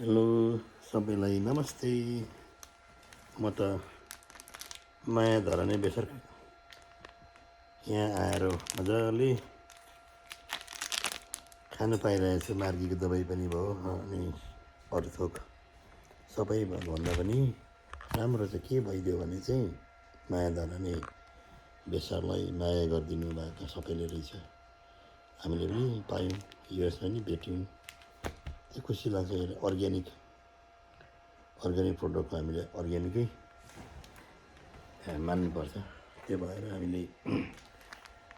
Hello सबैलाई नमस्ते। म त नयाँ धराने बेसर यहाँ आएर मजाले खानु पाइरहेछु। मार्गीको दबाई पनि भयो अनि अरू थोक सबै भन्दा पनि राम्रो चाहिँ के भइदियो भने चाहिँ नयाँ धराने बेसरलाई माया गरिदिनु भएको सबैले रहेछ। हामीले पनि पायौँ, युएसमा नि भेट्यौँ। त्यो खुसी लाग्छ। अर्ग्यानिक प्रोडक्टको हामीले अर्ग्यानिकै मान्नुपर्छ। त्यो भएर हामीले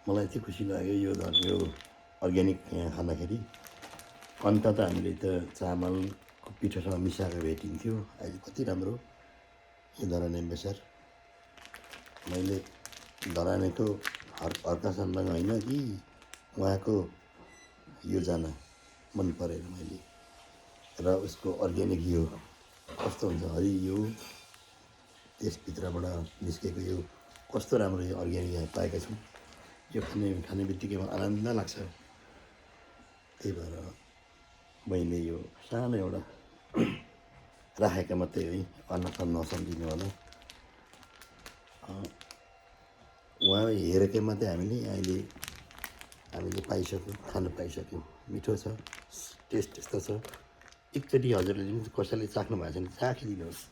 मलाई चाहिँ खुसी लाग्यो यो अर्ग्यानिक यहाँ खाँदाखेरि। अन्त त हामीले त चामलको पिठोसँग मिसाएको भेटिन्थ्यो। अहिले कति राम्रो यो धराने बेसर। मैले धरानेको हर्कासम्म होइन कि उहाँको योजना मन परेर मैले र उसको अर्ग्यानिक यो कस्तो हुन्छ हरियो त्यसभित्रबाट निस्केको यो कस्तो राम्रो यो अर्ग्यानिक यहाँ पाएका छौँ। यो खाने बित्तिकैमा आनन्द लाग्छ। त्यही भएर मैले यो सानो एउटा राखेका मात्रै है, अन्यथा नसम्झिनु होला। उहाँ हेरेकै मात्रै हामीले पाइसक्यौँ, खानु पाइसक्यौँ। मिठो छ, टेस्ट यस्तो छ। एकचोटि हजुरले जुन कसैले चाख्नु भएको छ भने चाखिदिनुहोस्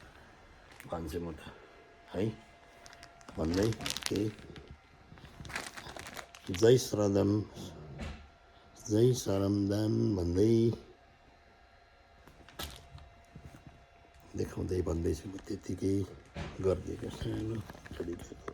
भन्छु म त है। भन्दै जय श्रमदान भन्दै देखाउँदै भन्दैछु। म त्यत्तिकै गरिदिएको सानो छोडिदिएको।